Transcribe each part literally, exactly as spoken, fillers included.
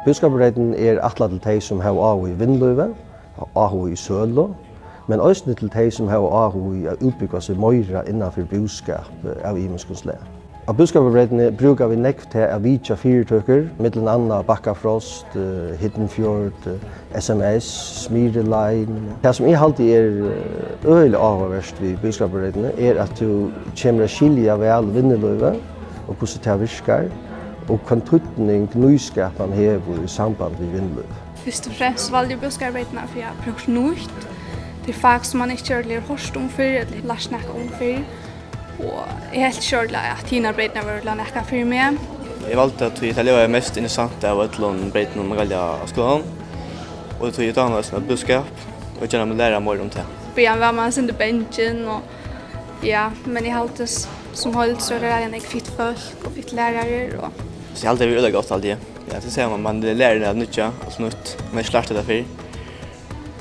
Búskaparbreytin er ætlað til tey, sum hava áhuga í vinnulívi, áhuga í sølu, men eisini til tey, sum hava áhuga í at útbúgva seg meira innan fyri búskap, eh, av ymiskum slag. Á Búskaparbreytini brúka vit nógv tað at vitja fyritøkur, millum annað Bakkafrost, eh, Hidden Fjord, eh, S M S, Smyril Line. Tað, sum eg haldi er, eh, øgiliga áhugavert við Búskaparbreytini, er, at tú kemur at skilja væl vinnulívið og hvussu tað virkar, og hvønn týdning nýskapan hevur í samband við vinnulív. Fyrst og fremst valdi eg Búskaparbreytina, fyri eg havi prøvt nýtt. Tað er fak, sum man ikki ordiliga hevur hoyrt um fyrr, ella lært nakað um fyrr. Og eg helt ikki ordiliga, at hinar breytirnar vóru ordiliga nakað fyri meg. Eg valdi tað, tí tað ljóðaði mest interessant av øllum breytunum, man velja á skúlanum. Og tí eg dámaði eisini búskap, og gjarna vil læra meira um tað. Í byrjan var man eitt sindur bangin, og ja, men eg haldi s-, sum heild, so er tað ræðuliga nógv fitt fólk og fitt lærarar, og So eg haldi, tað er øgiliga gott, haldi eg. Ja, tað sær man, man lærir tað nýggja, alt nýtt. Man hevur ikki lært hetta fyrr.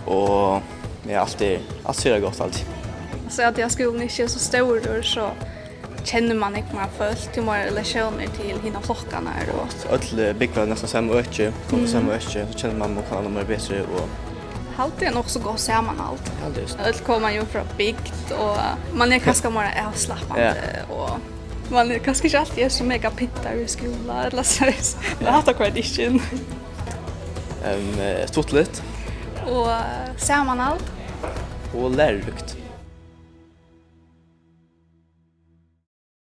Og ja, alt er, alt er gott, haldi eg. So at ja, skúlin ikki er so stórur, so kennir man nógv meira fólk, tí meira relatiónir til hinar flokkarnar og Øll, eh, búgva í næstan sama øki, fólk í sama øki, so kennir man og kann annar meira betri og Haldi eg nokk so gott samanhald. Haldi eg. Øll koma jú frá bygd, og man er kanska meira avslappandi, Ja. og man er kanska ikki altíð er so mega pyntaður í skúla, ella so, men hatta koyrir ikki inn. Em, eh, stuttligt. Og, eh, samanhald. Og læruríkt.